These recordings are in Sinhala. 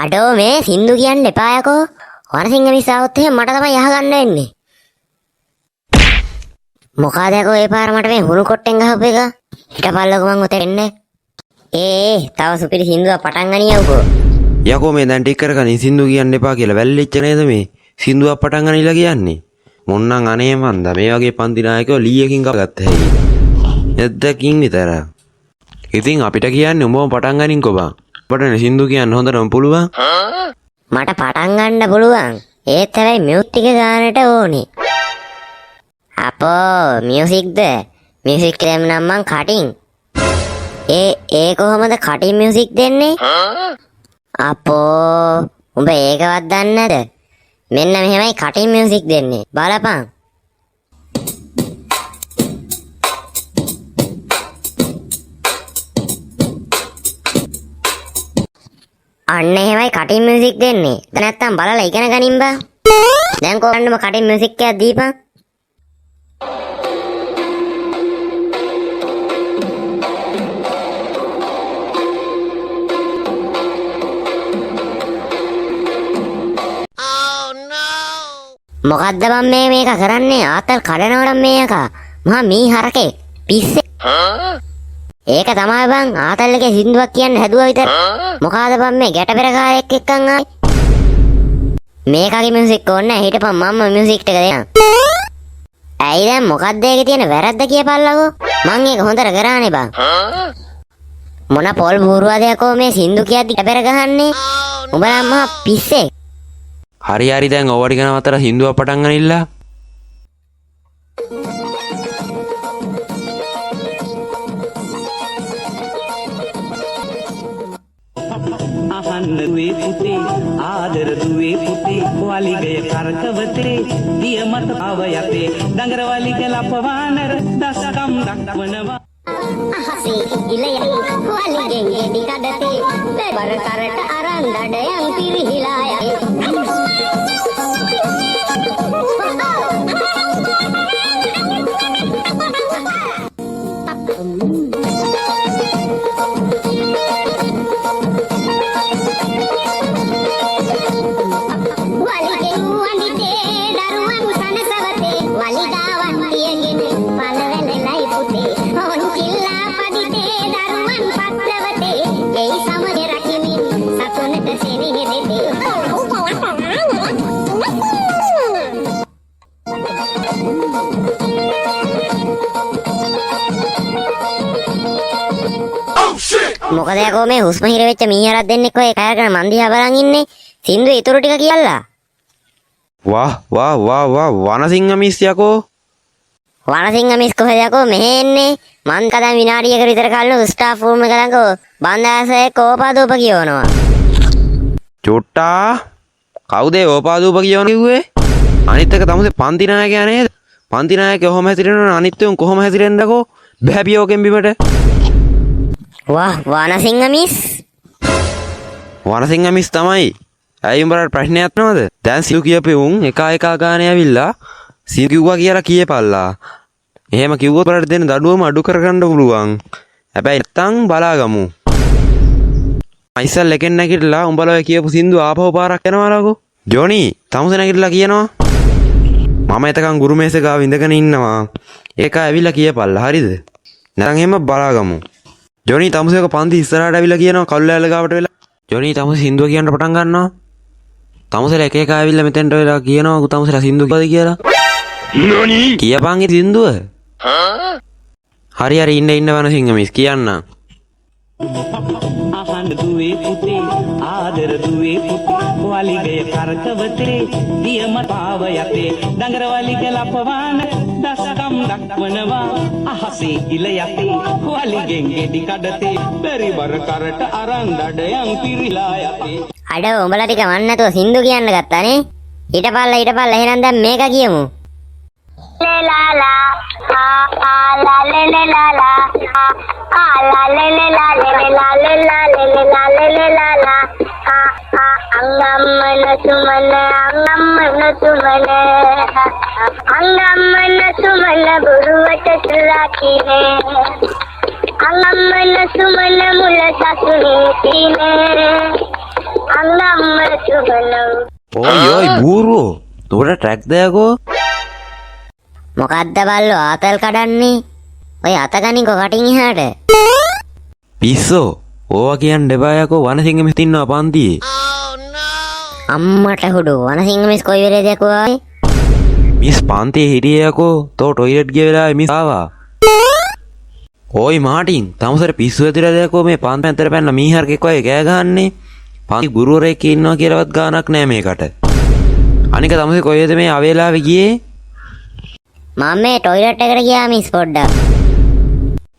අඩෝ මේ සින්දු කියන්න එපා යකෝ. වනසිංහ මිස් ආවොත් එහෙම මට තමයි යහගන්න වෙන්නේ. මොකාද යකෝ ඒ පාර මට මේ හුණු කොට්ටෙන් ගහපු එක? හිටපල්ලකෝ මං ඔතෙන් එන්නේ. ඒ ඒ තව සුපිරි සින්දුවක් පටන් ගනියවකෝ. යකෝ මේ දැන් ටික කරගනින් සින්දු කියන්න එපා කියලා වැල්ලිච්ච නේද මේ? සින්දුවක් පටන් ගනිලා කියන්නේ. මොන්නම් අනේ මන්ද මේ වගේ පන්ති නායකයෝ ලීයකින් ගත්ත හැකි. නැද්දකින් විතර. ඉතින් අපිට කියන්නේ උඹම පටන් ගනින්කෝ බං. අපටනේ සින්දු කියන්න හොඳටම පුළුවන්. මට පටන් ගන්න පුළුවන්. ඒත් හැබැයි මියුට් ටික ගන්නට ඕනේ. අපෝ මියුසික්ද? මියුසික් දැම්ම නම් මං කටින්. ඒ ඒ කොහොමද කටින් මියුසික් දෙන්නේ? අපෝ උඹ ඒකවත් දන්නේ නැද? මෙන්න මෙහෙමයි කටින් මියුසික් දෙන්නේ. බලපන්. අන්න එහෙමයි කටින් මියුසික් දෙන්නේ. දැන් නැත්තම් බලලා ඉගෙන ගනින් බං. දැන් කොහොමද කටින් මියුසික් එකක් දීපන්. මොකද්ද බං මේ මේක කරන්නේ? ආතල් කඩනවනම් මේ යකා. මහා මී හරකෙක්. පිස්සේ. ඒක තමයි බං ආතල් එකේ සින්දුවක් කියන්න හැදුවා විතර. මොකාද බං මේ ගැට පෙර කාරයෙක් එක්කන් ආවේ? මේකගේ මියුසික් ඕනේ නැහැ. හිටපන් මම්ම මියුසික් ටික දෙන්නම්. ඇයි දැන් මොකද්ද ඒකේ තියෙන වැරද්ද කියපල්ලකෝ? මං ඒක හොඳට කරානේ බං. මොන පොල් බූරුවද යකෝ මේ සින්දු කියද්දි ගැට පෙර ගහන්නේ? උඹ නම් මහා පිස්සෙක්. හරි හරි දැන් ඔව ටික නවත්තලා සින්දුවක් පටන් ගනිilla. අහන්න දුවේ පුතේ ආදර දුවේ පුතේ වලිගය කරකවතේ දිය මත ආව යතේ දඟර වලිග ලපවානර දස්කම් දක්වනවා. අහසේ ඉලයන් වලිගෙන් ගෙඩි කඩතේ බර කරට අරන් දඩයන් පිරිහිලා යයි. වලිගෙන් වඳිතේ දරුවන් සනසවතේ වලිගාවන් තියගෙන පළවැලලයි පුතේ හොන්චිල්ලා පදිතේ දරුවන් පත්‍රවතේ එයි සමග රකිමින් සතුනට සෙනෙහ දෙතේ. මොකද යකෝ මේ හුස්ම හිර වෙච්ච මීහරක් දෙන්නෙක් ඔය කය කරගෙන මන් දිහා බලන් ඉන්නේ. සින්දුවේ ඉතුරු ටික කියල්ලා. වහ් වහ් වහ් වහ් වනසිංහ මිස් යකෝ. වනසිංහ මිස් කොහෙද යකෝ මෙහෙ එන්නේ? මං කදන් විනාඩියකට විතර කලින් ස්ටාෆ් රූම් එක ළඟ බන්දාසයේ කෝපාදූප කියවනවා. චුට්ටා කවුද ඒ ඕපාදූප කියවන කිව්වේ? අනිත් එක තමුසේ පන්ති නායකයා නේද? පන්ති නායකයා ඔහොම හැසිරෙනවනම් අනිත් උන් කොහොම හැසිරෙන්නකෝ? බෑපියෝකෙන් බිමට. වහ් වනසිංහ මිස්. වනසිංහ මිස් තමයි. ඇයි උඹලට ප්‍රශ්නයක් නේද? දැන් සිදු කියපු උන් එක එක ගානේ ඇවිල්ලා සිදු කිව්වා කියලා කියපල්ලා. එහෙම කිව්වොත් උඹලට දෙන දඩුවම අඩු කරගන්න පුළුවන්. හැබැයි නැත්තම් බලාගමු. ඉස්සල් එකෙන් නැගිටලා උඹලා ඔය කියපු සින්දුව ආපහු පාරක් යනවාලකෝ. ජොනි තමුසේ නැගිටලා කියනවා. මම එතකන් ගුරු මේස ගාව ඉඳගෙන ඉන්නවා. ඒක ඇවිල්ලා කියපල්ලා හරිද? නැත්නම් එහෙම බලාගමු. ජොනි තමුසේ ඔක පන්ති ඉස්සරහට ඇවිල්ලා කියනවා කළු ලෑල්ල ගාවට වෙලා. ජොනි තමුසේ සින්දුව කියන්න පටන් ගන්නවා. තමුසේලා එක එක ඇවිල්ලා මෙතෙන්ට වෙලා කියනවා තමුසේලා සින්දුව කිව්වද කියලා. කියපන් ඉතින් සින්දුව. හරි හරි ඉන්න ඉන්න වනසිංහ මිස් කියන්න. අහන්න දුවේ පුතේ ආදර දුවේ පුතේ වලිගය කරකවතේ දිය මත ආව යතේ දඟර වලිග ලපවාන දස්කම් දක්වනවා. අහසේ ඉල යතේ වලිගෙන් ගෙඩි කඩතේ බැරි බර කරට අරන් දඩයන් පිරිලා යතේ. අඩෝ උඹලා ටික මන් නැතුව සින්දු කියන්න ගත්තානේ. හිටපල්ලා හිටපල්ලා එහෙනම් දැන් මේක කියමු. ලා ලා ආ ලා ලේ ලේ ලා ලා ආ ලා ලේ ලේ ලා ලේ ලා ලේ ලා ලේ ලා ලේ ලේ ලා ලා ආ ආ අංගම්මන සුමන අංගම්මන සුමන අංගම්මන සුමන බොරුවට සුරකිනේ අංගම්මන සුමන මුල සසුනේ තිනේ. අංගම්ම සුබනව්. ඔයි ඔයි බූරුවෝ, උඹට ට්‍රැක් දෙයකෝ. මොකද්ද බල්ලෝ ආතල් කඩන්නේ? ඔය අත ගනින්කෝ කටින් එහාට. පිස්සෝ, ඕවා කියන්න එපා යකෝ. වනසිංහ මිස් ඉන්නවා පන්තියේ. අම්මට හුඩු, වනසිංහ මිස් කොයි වෙලේද යකෝ ආවේ? මිස් පන්තියේ හිටියේ යකෝ. තෝ ටොයිලට් ගිය වෙලාවේ මිස් ආවා. ඕයි මාටින්, තමුසට පිස්සු ඇතිලාද යකෝ? මේ පන්ති පැත්තට පැනලා මීහරකෙක් වගේ කෑ ගහන්නේ. පන්ති ගුරුවරයෙක් ඉන්නවා කියලාවත් ගාණක් නෑ මේකට. අනික තමුසේ කොහෙද මේ අවේලාවේ ගියේ? මම මේ ටොයිලට් එකට ගියා මිස් පොඩ්ඩක්.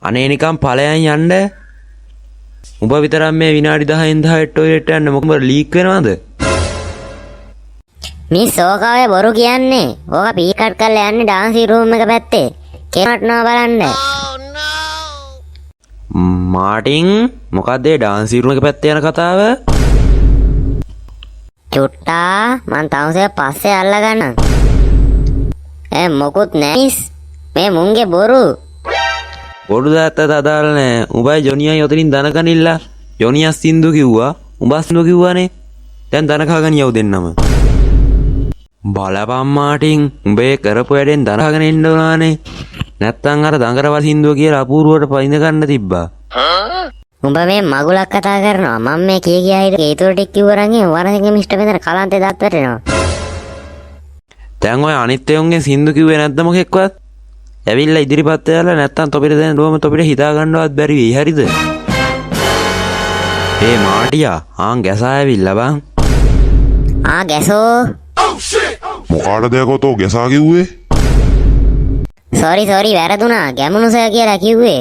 අනේ නිකන් ඵලයන් යන්න. උඹ විතරක් මේ විනාඩි 10න් 10 ටොයිලට් යන්න මොකද ලීක් වෙනවද? මිස් ඕක ඔය බොරු කියන්නේ. ඕක පී කට් කරලා යන්නේ ඩාන්ස් රූම් එක පැත්තේ. කේමටනවා බලන්න. මාටින්, මොකද්ද ඒ ඩාන්ස් රූම් එක පැත්තේ යන කතාව? චුට්ටා, මං තමුසේ පස්සේ අල්ලගන්නම්. ඈ මොකුත් නෑ මිස්. මේ මුන්ගේ බොරු. බොරුද ඇත්තද අදාළ නෑ. උඹයි ජොනියයි ඔතනින් දනගනිල්ලා. ජොනියා සින්දු කිව්වා. උඹ සින්දු කිව්වානේ. දැන් දන කහගෙන යව් දෙන්නම. බලපන් මාටින්, උඹේ කරපු වැඩෙන් දන කහගෙන එන්න ඕනානේ. නැත්තම් අර දඟරවල් සින්දුව කියලා අපූර්වට පයින්ද ගන්න තිබ්බා. උඹ මේ මගුලක් කතා කරනවා. මම මේ කිය කියා හිටියේ ඒතුරු ටික කිව්වරන් එහෙම වරසිංහ මිස්ටර් මෙතන කලන්තේ දත් වැටෙනවා. දැන් ඔය අනිත් එවුන්ගේ සින්දු කිව්වේ නැද්ද මොකෙක්වත්? ඇවිල්ලා ඉදිරිපත් වෙලා නැත්තම් තොපිට දැන් රුවම තොපිට හිතා ගන්නවත් බැරි වෙයි, හරිද? ඒ මාටියා, ආන් ගැසා ඇවිල්ලා බං. ආ ගැසෝ. මොකාටද යකෝ තෝ ගැසා කිව්වේ? සෝරි සෝරි, වැරදුනා. ගැමුණු සර් කියලා කිව්වේ.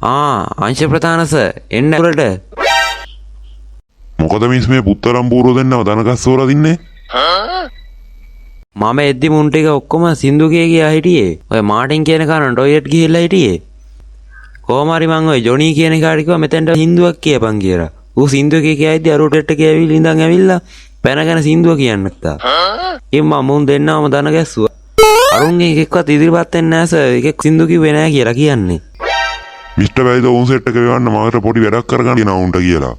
ආ අංශ ප්‍රධාන සර්, එන්න ඇතුළට. මොකද මිස් මේ පුත්තලම් බූරුවෝ දෙන්නව දනගස්සවලා දින්නේ? මම එද්දි මුන් ටික ඔක්කොම සින්දු කිය කියා හිටියේ. ඔය මාටින් කියන කාරණ ටොයිලට් ගිහිල්ලා හිටියේ. කොහොම හරි මං ඔය ජොනී කියන එකාට කිව්වා මෙතෙන්ට සින්දුවක් කියපන් කියලා. ඌ සින්දුව කිය කියා ඉද්දි අර ටොයිලට් එකේ ඇවිල්ලා ඉඳන් ඇවිල්ලා පැනගෙන සින්දුව කියන්න ගත්තා. ඉතින් මම මුන් දෙන්නවම දන ගැස්සුවා. අරුන්ගේ එකෙක්වත් ඉදිරිපත් වෙන්නේ නෑ සර්. එකෙක් සින්දු කිව්වේ නෑ කියලා කියන්නේ. මිස්ටර් බැයිද උන් සෙට් එක වෙවන්න මට පොඩි වැඩක් කරගන්න තියෙනවා උන්ට කියලා.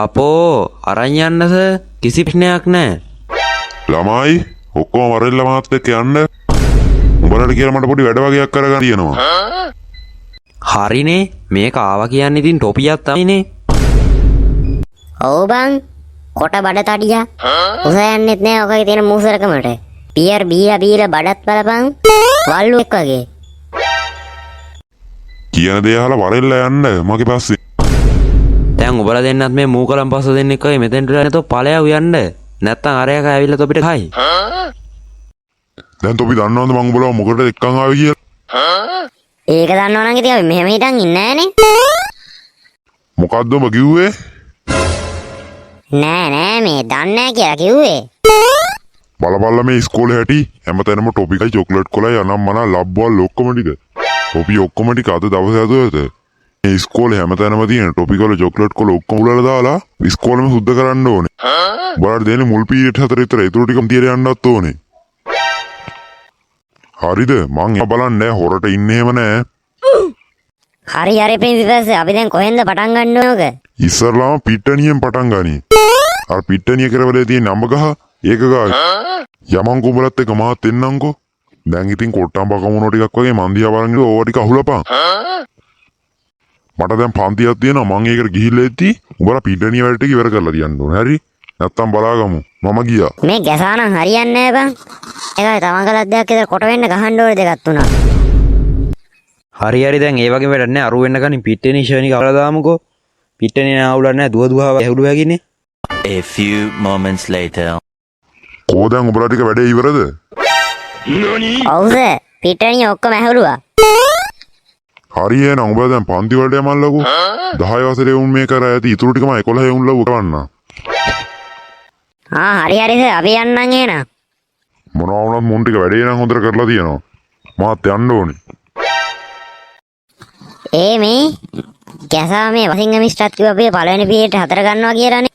අපෝ අරන් යන්න සර්, කිසි ප්‍රශ්නයක් නෑ. ළමයි ඔක්කොම වරෙල්ලා මාත් එක්ක යන්න. උඹලට කියලා මට පොඩි වැඩ වගේක් කරගන්න තියෙනවා. හරිනේ, මේක ආවා කියන්නේ ඉතින් ටොපියක් තමයිනේ. ඔව් බං, කොට බඩ තඩියා. උස යන්නෙත් නෑ ඔකගේ තියෙන මූසරකමට. බියර් බීලා බීලා බඩත් බලපන් වල්ලුවෙක් වගේ. කියන දේ අහලා වරෙල්ලා යන්න මගේ පස්සේ. දැන් උඹලා දෙන්නත් මේ මූකලම් පස්ස දෙන්නෙක් වගේ මෙතෙන්ට නැතෝ ඵලයව යන්න. නැත්තම් අර යකා ඇවිල්ලා තොපිට කයි. දැන් තොපි දන්නවද මං උඹලව මොකටද එක්කන් ආවේ කියලා? ඒක දන්නවා නම් ඉතින් අපි මෙහෙම හිටන් ඉන්නේ නෑනේ. මොකද්ද උඹ කිව්වේ? නෑ නෑ, මේ දන්නේ නෑ කියලා කිව්වේ. බලපල්ලා මේ ඉස්කෝලේ හැටි, හැමතැනම ටොපිකයි චොක්ලට් කොලයි අනම් මනම් ලබ්බවල් ඔක්කොම ටික. ටොපි ඔක්කොම ටික අද දවස් ඇතුළත මේ ඉස්කෝලේ හැමතැනම තියෙන ටොපි කොල චොක්ලට් කොල ඔක්කොම උලලා දාලා ඉස්කෝලේම සුද්ධ කරන්න ඕනේ. උඹලාට දෙන්නේ මුල් පීරියඩ් හතර විතරයි. ඒතුරු ටිකම තියලා යන්නත් ඕනේ. හරිද? මං ඒවා බලන්නේ නෑ, හොරට ඉන්නේ එහෙම නෑ. හරි හරි ප්‍රින්සිපල් සර්, අපි දැන් කොහෙන්ද පටන් ගන්න ඕන ඔක? ඉස්සරලාම පිට්ටනියෙන් පටන් ගනි. අර පිට්ටනිය කරවලේ තියෙන අඹ ගහ ඒක ගාවේ. යමන්කෝ උඹලත් එක්ක මාත් එන්නම්කෝ. දැන් ඉතින් කොට්ටම් බකමුණෝ ටිකක් වගේ මං දිහා බලන් ඉඳලා ඕවා ටික අහුලපන්. මට දැන් පන්තියක් තියෙනවා, මං ඒකට ගිහිල්ලා එද්දි උඹලා පිට්ටනිය වැඩ ටික ඉවර කරලා තියන්න ඕනේ. හරි? නැත්තම් බලාගමු. මම ගියා. මේ ගැසා නම් හරියන්නේ නෑ බං. ඒකයි තමන් කළත් දෙයක් විතර කොට වෙන්න ගහන්න ඕනේ දෙකක් තුනක්. හරි හරි, දැන් ඒ වගේ වැඩක් නෑ. අරු වෙන්න කලින් පිට්ටනිය ෂණික අවුලා දාමුකෝ. පිට්ටනිය නෑ අවුලක් නෑ, දුව දුව ඇහුළු හැකිනේ. A few moments later. කෝ දැන් උඹලා ටික වැඩේ ඉවරද? ඔව් සර්, පිට්ටනිය ඔක්කොම ඇහුළුවා. හරි එහෙනම් උඹලා දැන් පන්ති වලට යමල්ලකෝ. 10 වසරේ උන් මේ කරා ඇති, ඉතුරු ටික මම 11 උන් ලව්ව කරන්න. ආ හරි හරි සර්, අපි යන්නම් එහෙනම්. මොනවා වුණත් මුන් ටික වැඩේ නම් හොඳට කරලා තියෙනවා. මාත් යන්න ඕනේ. ඒ මේ ගැසා මේ වසිංහ මිස්ටර් කිව්වා අපි පළවෙනි පීරියඩ් හතර ගන්නවා කියලානේ.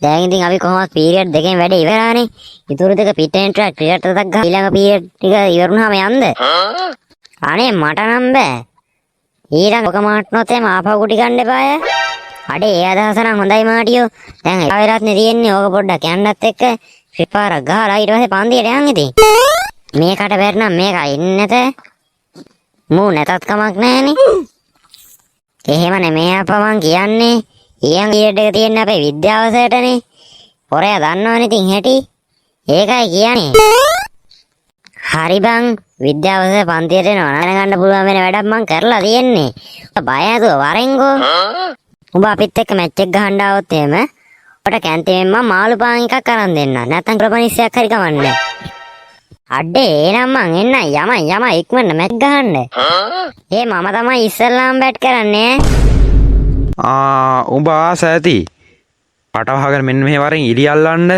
දැන් ඉතින් අපි කොහොමත් පීරියඩ් දෙකෙන් වැඩේ ඉවරානේ. ඉතුරු දෙක පිටෙන් ට්‍රැක් ක්‍රිකට් එකක් ගහ ඊළඟ පීරියඩ් ටික ඉවර වුණාම යන්ද? අනේ මට නම් බෑ. ඊළඟ ඔක මාට්නොත් එහෙම ආපහු ගුටි ගන්න එපාය. අඩේ ඒ අදහස නම් හොඳයි මාටියෝ. දැන් එපා වෙලාත් නේ තියෙන්නේ. ඕක පොඩ්ඩක් යන්නත් එක්ක පාරක් ගහලා ඊට පස්සේ පන්තියට යන් ඉතින්. මේකට බැරි නම් මේක එන්නේ නැත. මූ නැතත් කමක් නෑනේ. එහෙම නෙමෙයි අප්පා මං කියන්නේ. ඊයන් පීරියඩ් එක තියෙන්නේ අපේ විද්‍යාව සර්ටනේ. පොරයා දන්නවනේ ඉතින් හැටි. ඒකයි කියන්නේ. හරි බං, විද්‍යාව සර් පන්තියට එනවා දැනගන්න පුළුවන් වෙන වැඩක් මං කරලා තියෙන්නේ. බය නැතුව වරෙන්කෝ. උඹ අපිත් එක්ක මැච් එක ගහන්න ආවොත් එහෙම ඔට කැන්ටිමෙන් මං මාළු පාන් එකක් අරන් දෙන්න. නැත්තම් ක්‍රොපනිස්සයක් හරි කමන්නේ. අඩේ එහෙනම් මං එන්න යමන් යමන් ඉක්මනට මැච් ගහන්න. ඒ මම තමයි ඉස්සෙල්ලාම බැට් කරන්නේ ඈ. ආ උඹ ආස ඇති. කට වහගෙන මෙන්න මෙහෙ වරෙන් ඉරි අල්ලන්න.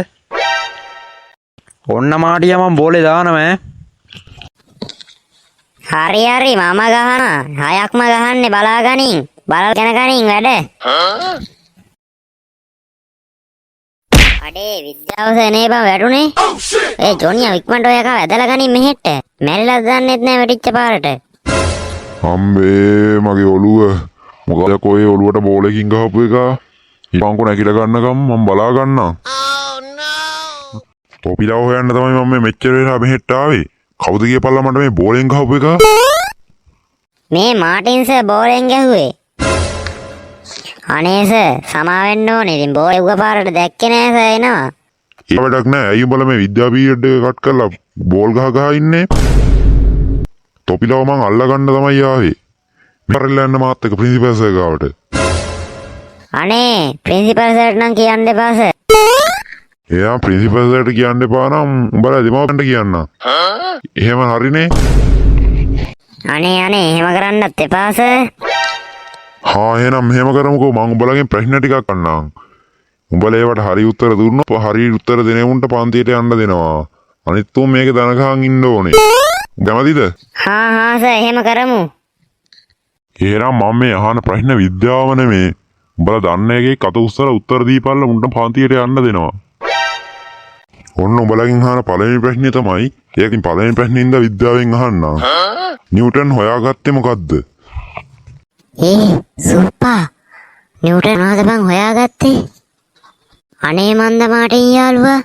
ඔන්න මාටියා මං බෝලේ දානවා ඈ. හරි හරි මම ගහනවා. හයක්ම ගහන්නේ බලාගනින්. බලල් ගැන ගනින් වැඩ. අඩේ විද්‍යාව සර් නේ බං වැටුනේ. ඒ ජොනියා ඉක්මනට ඔය එකව ඇදලා ගනින් මෙහෙට. මැරිලාද දන්නෙත් නෑ වැටිච්ච පාරට. අම්බේ මගේ ඔළුව. මොකද යකෝ ඒ ඔළුවට බෝලකින් ගහපු එක. හිටපන්කෝ නැගිට ගන්නකම් මම බලා ගන්නම්. තොපිලව හොයන්න තමයි මම මේ මෙච්චර වෙලා මෙහෙට ආවේ. කවුද කියපල්ලා මට මේ බෝලෙන් ගහපු එක? මේ මාටින් සර් බෝලෙන් ගැහුවේ. අනේ සර් සමා වෙන්න ඕනේ. ඉතින් බෝලේ උග පාරට දැක්කේ නෑ සර් එනවා. ඒ වැඩක් නෑ. ඇයි උඹලා මේ විද්‍යා පීරියඩ් එක කට් කරලා බෝල් ගහ ගහ ඉන්නේ? තොපිලව මං අල්ල ගන්න තමයි ආවේ. මෙරෙල්ල යන්න මාත් එක්ක ප්‍රින්සිපල් සර් ගාවට. අනේ ප්‍රින්සිපල් සර්ට නම් කියන්න එපා සර්. එයා ප්‍රින්සිපල් සර්ට කියන්න එපා නම් උඹලා දෙමාපියන්ට කියන්න. එහෙම හරිනේ. අනේ අනේ එහෙම කරන්නත් එපා සර්. හා එහෙනම් මෙහෙම කරමුකෝ, මං උඹලගෙන් ප්‍රශ්න ටිකක් අහන්නම්. උඹලා ඒවට හරි උත්තර දුන්නොත් හරි උත්තර දෙන උන්ට පන්තියට යන්න දෙනවා. අනිත් උන් මේක දන ගහන් ඉන්න ඕනේ. කැමතිද? හා හා සර් එහෙම කරමු. එහෙනම් මම මේ අහන ප්‍රශ්න විද්‍යාවම නෙමේ. උඹලා දන්න එකේ කත උස්සලා උත්තර දීපල්ලා උන්ට පන්තියට යන්න දෙනවා. ඔන්න උඹලගෙන් අහන පළවෙනි ප්‍රශ්නේ තමයි, ඒකෙන් පළවෙනි ප්‍රශ්නේ ඉඳලා විද්‍යාවෙන් අහන්නම්. නිව්ටන් හොයාගත්තේ මොකද්ද? ඒ සුප්පා නිව්ටන් මොනවද බං හොයාගත්තේ? අනේ මන්ද මාටින් යාළුවා.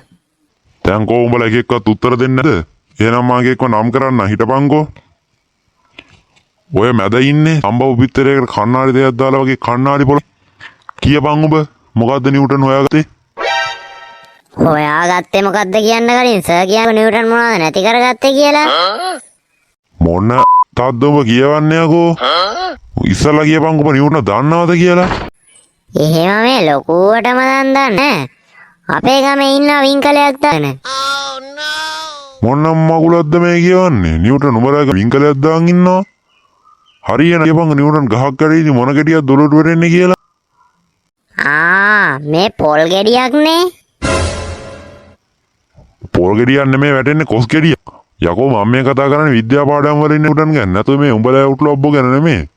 දැන් කෝ උඹලා එක එක්කවත් උත්තර දෙන්නේ නැද්ද? එහෙනම් මං එක එක්කව නම් කරන්න හිටපන්කෝ. ඔය මැද ඉන්නේ සම්බව පිටරයකට කණ්ණාඩි දෙකක් දාලා වගේ කණ්ණාඩි පොළ කියපන් උඹ මොකද්ද නිව්ටන් හොයාගත්තේ? හොයාගත්තේ මොකද්ද කියන්න කලින් සර් කියන්නේ නිව්ටන් මොනවද නැති කරගත්තේ කියලා. මොන තද්ද උඹ කියවන්නේ යකෝ? ඉස්සල්ලා කියපන් උඹ නිව්ටන් දන්නවද කියලා? එහෙම මේ ලොකුවටම දන් දන්නේ. අපේ ගමේ ඉන්න වින්කලයක් දාන. මොනම් මගුලක්ද මේ කියවන්නේ? නිව්ටන් උඹලා වින්කලයක් දාන් ඉන්නවා. හරියන කියපන් නිව්ටන් ගහක් කැඩේදී මොන ගෙඩියක් දොළොට වැටෙන්නේ කියලා. ආ මේ පොල් ගෙඩියක් නේ. පොල් ගෙඩියක් නෙමෙයි වැටෙන්නේ, කොස් ගෙඩියක්. යකෝ මම මේ කතා කරන්නේ විද්‍යා පාඩම් වල ඉන්න නිව්ටන් ගැන. නැතුව මේ උඹලා උට්ලොබ්බෝ ගැන නෙමෙයි.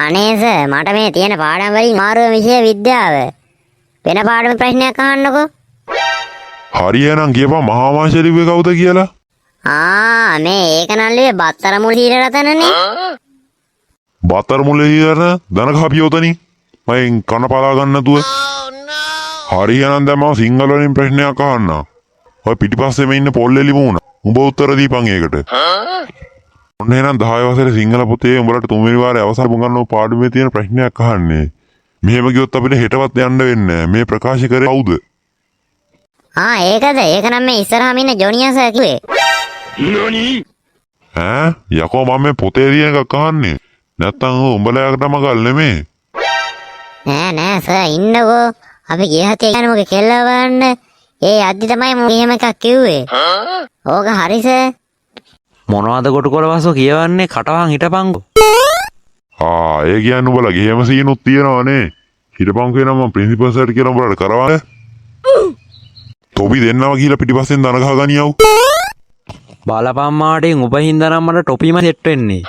අනේ සර් මට මේ තියෙන පාඩම් වලින් මාරුව විෂය විද්‍යාව. වෙන පාඩම ප්‍රශ්නයක් අහන්නකෝ. හරි එහෙනම් කියපන් මහා වංශ ලිව්වේ කවුද කියලා? ආ මේ ඒක නම් ලිව්වේ බත්තර මුල් හීරරතනනේ. බත්තර මුල් හීරරතන දන කහපියෝ තනින්. මගෙන් කන පලා ගන්න නැතුව. හරි එහෙනම් දැන් මම සිංහල වලින් ප්‍රශ්නයක් අහන්නම්. ඔය පිටිපස්සෙම ඉන්න පොල් එලි මූණ. උඹ උත්තර දීපන් ඒකට. ඔන්න එහෙනම් 10 වසරේ සිංහල පොතේ උඹලට තුන්වෙනි වාරේ අවසන් උගන්වන පාඩමේ තියෙන ප්‍රශ්නයක් අහන්නේ. මෙහෙම ගියොත් අපිට හෙටවත් යන්න වෙන්නේ නෑ. මේ ප්‍රකාශ කරේ කවුද? ආ ඒකද? ඒක නම් මේ ඉස්සරහම ඉන්න ජොනියා සර් කිව්වේ. ඈ යකෝ මම මේ පොතේ තියෙන එකක් අහන්නේ. නැත්තම් ඔය උඹලා යකට මගල් නෙමේ. නෑ නෑ සර් ඉන්නකෝ. අපි ගිය හතිය යන්නේ මොකේ කෙල්ලව බලන්න. ඒ අද්දි තමයි මම එහෙම එකක් කිව්වේ. ඕක හරි සර්. මොනවද කොටු කොළවසෝ කියවන්නේ? කටවහන් හිටපන්කෝ. ආ ඒ කියන්නේ උඹලා ගියම සීනුත් තියෙනවා නේ. හිටපන්කෝ එනවා මම ප්‍රින්සිපල් සර්ට කියලා උඹලාට කරවන්න. තොපි දෙන්නව කියලා පිටිපස්සෙන් දන ගහ ගනියව්. බලපන් මාටින් උඹ හින්දා නම් මට ටොපිම සෙට් වෙන්නේ.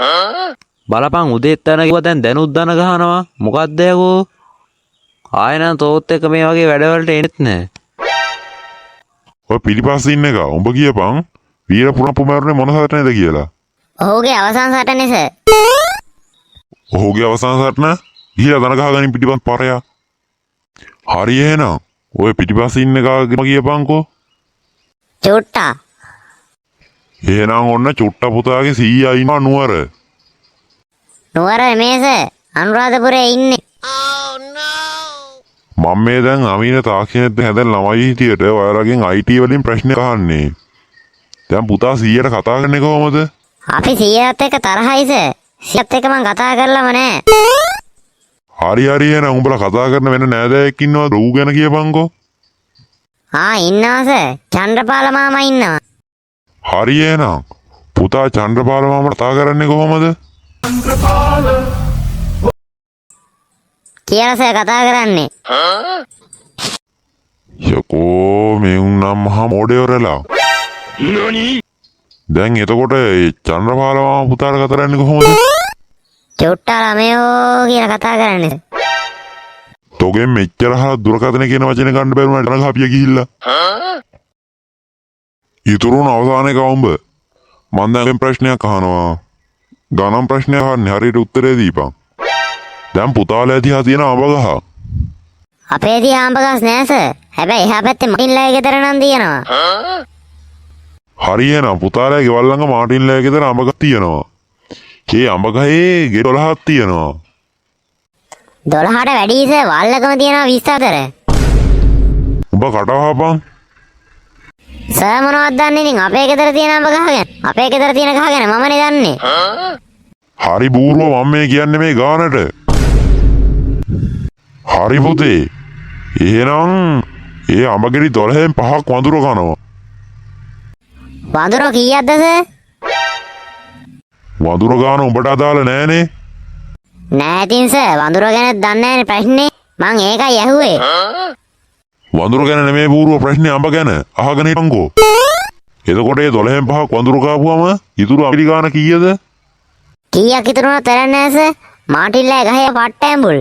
බලපන් උදේත් දන කිව්වා දැන් දැනුත් දන ගහනවා. මොකද්ද යකෝ? ආයෙ නම් තෝත් එක්ක මේ වගේ වැඩවලට එන්නෙත් නෑ. ඔය පිටිපස්සේ ඉන්න එක උඹ කියපන් වීර පුරප්පු මැරුණේ මොන සටනේද කියලා. ඔහුගේ අවසන් සටනේ සර්. ඔහුගේ අවසන් සටන ගිහිලා දන ගහගනින් පිටිපස්ස පරයා. හරි එහෙනම් ඔය පිටිපස්සේ ඉන්න කාගේ කියපන්කෝ. චුට්ටා. එහෙනම් ඔන්න චුට්ට පුතාගේ සීයා ඉන්නවා නුවර. නුවර මේස අනුරාධපුරේ ඉන්නේ. මම මේ දැන් නවීන තාක්ෂණයත් හැදෙන ළමයි හිටියට ඔයාලගෙන් IT වලින් ප්‍රශ්න අහන්නේ. දැන් පුතා සීයට කතා කරන්නේ කොහොමද? අපි සීයාත් එක්ක තරහයි සර්. සීයාත් එක්ක මං කතා කරලම නෑ. හරි හරි, එහෙනම් උඹලා කතා කරන වෙන නෑදෑයෙක් ඉන්නවද? ඌ ගැන කියපන්කෝ. ආ ඉන්නවා සර්. චන්ද්‍රපාල මාමා ඉන්නවා. හරි එහෙනම් පුතා චන්ද්‍රපාල මාමා කතා කරන්නේ කොහොමද? කියලා සර් කතා කරන්නේ. යකෝ මේ උන් නම් මහා මෝඩයෝ රැලා. දැන් එතකොට ඒ චන්ද්‍රපාල මාමා පුතාට කතා කරන්නේ කොහොමද? චුට්ටා ළමයෝ කියලා කතා කරන්නේ සර්. තෝගෙන් මෙච්චර අහලා දුරකථන කියන වචනේ ගන්න බැරි වුණා දන ගහපිය ගිහිල්ලා. ඉතුරු වුණ අවසාන එක උඹ. මං දැන් ප්‍රශ්නයක් අහනවා. ගණන් ප්‍රශ්නයක් අහන්නේ, හරියට උත්තරේ දීපන්. දැන් පුතාලා දිහා තියෙන අඹ ගහ. අපේ දිහා අඹ ගස් නෑ සර්. හැබැයි එහා පැත්තේ මාටින්ලා ගෙදර නම් තියෙනවා. හරි එහෙනම් පුතාලා ගෙවල් ළඟ මාටින්ලා ගෙදර අඹ ගහ තියෙනවා. ඒ අඹ ගහේ ගෙඩි 12ක් තියෙනවා. 12ට වැඩි සර්, වල්ලකම තියෙනවා 24. උඹ කට වහපන්. සර් මොනවද දන්නේ ඉතින් අපේ ගෙදර තියෙන අඹ ගහ ගැන? අපේ ගෙදර තියෙන ගහ ගැන මමනේ දන්නේ. හරි බූරුව, මම මේ කියන්නේ මේ ගානට. හරි පුතේ. එහෙනම් ඒ අඹ ගෙඩි 12න් පහක් වඳුර කනවා. වඳුරෝ කීයක්ද සර්? වඳුර ගාන උඹට අදාළ නෑනේ. නෑ ඉතින් සර්, වඳුරෝ ගැන දන්නේ නෑනේ ප්‍රශ්නේ. මං ඒකයි ඇහුවේ. වඳුර ගැන නෙමේ බූරුව ප්‍රශ්නේ, අඹ ගැන. අහගෙන හිටන්කෝ. එතකොට ඒ 12න් පහක් වඳුර කාපුවම ඉතුරු අඹ ගෙඩි ගාන කීයද? කීයක් ඉතුරු වුණත් වැඩක් නෑ සර්. මාටින්ලා ගහේ පට්ට ඇඹුල්.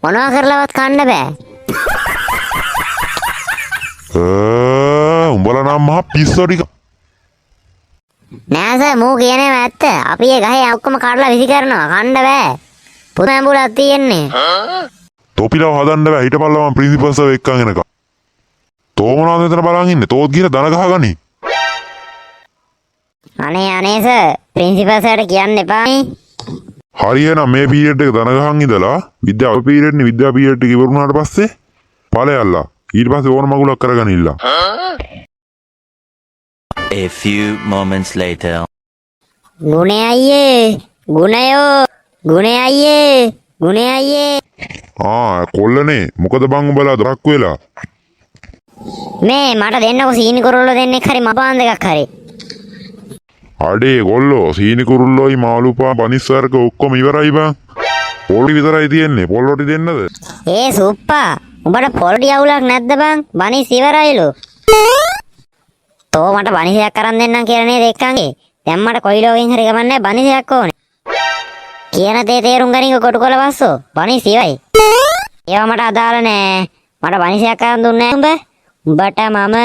මොනවා කරලවත් කන්න බෑ. උඹලා නම් මහා පිස්සෝ ටික. නෑ සර්, මූ කියන ඒවා ඇත්ත. අපි ඒ ගහේ ඔක්කොම කඩලා විසි කරනවා. කන්න බෑ. පුදුම ඇඹුලක් තියෙන්නේ. තොපිලව හදන්න බෑ. හිටපල්ලා මං ප්‍රින්සිපල් සර් එක්කන් එනකම්. තෝ මොනවද මෙතන බලන් ඉන්නේ? තෝත් ගිහලා දන ගහගනි. අනේ අනේ සර්, ප්‍රින්සිපල් සර්ට කියන්න එපා නේ. හරි එහෙනම් මේ පීරියඩ් එක දන ගහන් ඉඳලා විද්‍යාව පීරියඩ් නේ, විද්‍යා පීරියඩ් එක ඉවර වුණාට පස්සේ ඵලයල්ලා. ඊට පස්සේ ඕන මගුලක් කරගනින්න. A few moments later. ගුණේ අයියේ, ගුණයෝ, ගුණේ අයියේ, ගුණේ අයියේ. ආ කොල්ලනේ, මොකද බං උඹලා දොරක් වෙලා? මේ මට දෙන්නකෝ සීනි කුරුල්ලෝ දෙන්නෙක් හරි මපාන් දෙකක් හරි. අඩේ කොල්ලෝ, සීනි කුරුල්ලෝයි මාළුපා බනිස් වර්ග ඔක්කොම ඉවරයි බං. පොල් විතරයි තියෙන්නේ. පොල් රොටි දෙන්නද? ඒ සුප්පා, උඹට පොල් අවුලක් නැද්ද බං? බනිස් ඉවරයිලු. තෝ මට බනිසයක් අරන් දෙන්නම් කියලා නේද එක්කන් ගියේ? දැන් මට කොයි ලෝකෙන් හරි කමක් නැහැ, බනිසයක් ඕනේ. කියන දේ තේරුම් ගනින්කෝ කොටු කොළ වස්සෝ. බනිස් ඉවරයි. ඒවා මට අදාළ නෑ. මට බනිසයක් අරන් දුන්නේ නෑ උඹ. උඹට මම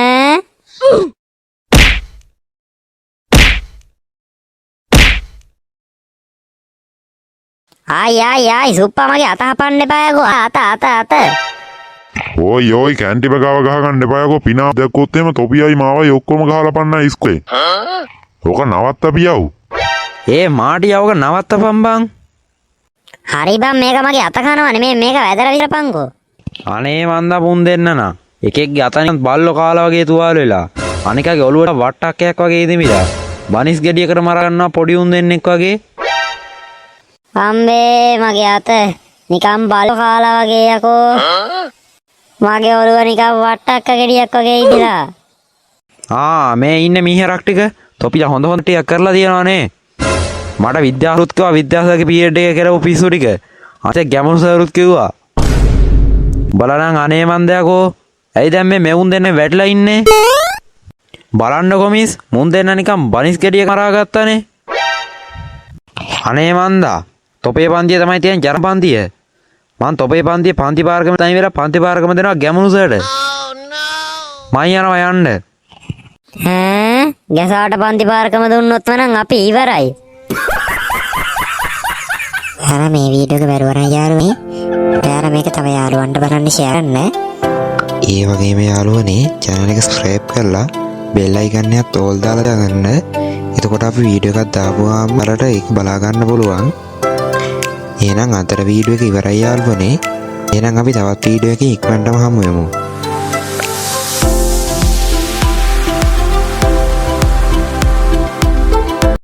ආයි ආයි ආයි, සුප්පා මගේ අත හපන්න එපා යකෝ. අත අත අත. ඔයි ඔයි, කැන්ටි බගාව ගහගන්න එපා යකෝ. පිනා දැක්කොත් එහෙම තොපියයි මාවයි ඔක්කොම ගහලා පන්නයි ඉස්කෝලේ. ඕක නවත්තපියව්. ඒ මාටි යවක නවත්තපන් බං. හරි බං, මේක මගේ අත කනවා නෙමෙයි, මේක වැදලා විතරපන්කෝ. අනේ මන්දා පුන් දෙන්න නම් එකෙක්ගේ අත නිකන් බල්ලෝ කාලා වගේ තුවාල වෙලා, අනිකාගේ ඔළුවට වට්ටක්කයක් වගේ ඉදිමිලා, බනිස් ගෙඩියකට මර ගන්නවා පොඩි උන් දෙන්නෙක් වගේ. අම්බේ, මගේ අත නිකන් බල්ලෝ කාලා වගේ යකෝ. මගේ ඔළුව නිකන් වට්ටක්ක ගෙඩියක් වගේ ඉදිලා. ආ මේ ඉන්න මීහරක් ටික තොපිලා හොඳ හොඳ ටිකක් කරලා තියෙනවානේ. මට විද්‍යාවරුත් කිව්වා විද්‍යාසර්ගේ පීරියඩ් එක කරපු පිස්සු ටික. අනිත් ගැමුණු සර්රුත් කිව්වා. උඹලා නම් අනේ මන්දයකෝ. ඇයි දැන් මේ මෙවුන් දෙන්නේ වැටිලා ඉන්නේ? බලන්නකෝ මිස්, මුන් දෙන්න නිකන් බනිස් ගෙඩිය මරා ගත්තානේ. අනේ මන්දා, තොපේ පන්තිය තමයි තියෙන ජර පන්තිය. මං තොපේ පන්තිය පන්ති පාරකම තනි වෙලා පන්ති පාරකම දෙනවා ගැමුණු සර්ට. මං යනවා යන්න. ඈ, ගැසාට පන්ති පාරකම දුන්නොත් නම් අපි ඉවරයි. අර මේ වීඩියෝ එක බැලුවා නම් යාළුවනේ, ඔයාලා මේක තව යාළුවන්ට බලන්න ෂෙයා කරන්න. ඒ වගේම යාළුවනේ, channel එක subscribe කරලා බෙල් අයිකන් එකත් ඕල් දාලා දාගන්න. එතකොට අපි වීඩියෝ එකක් දාපුවාම ඔයාලට ඒක බලා ගන්න පුළුවන්. එහෙනම් අදට වීඩියෝ එක ඉවරයි යාළුවනේ. එහෙනම් අපි තවත් වීඩියෝ එකකින් ඉක්මනටම හමු වෙමු.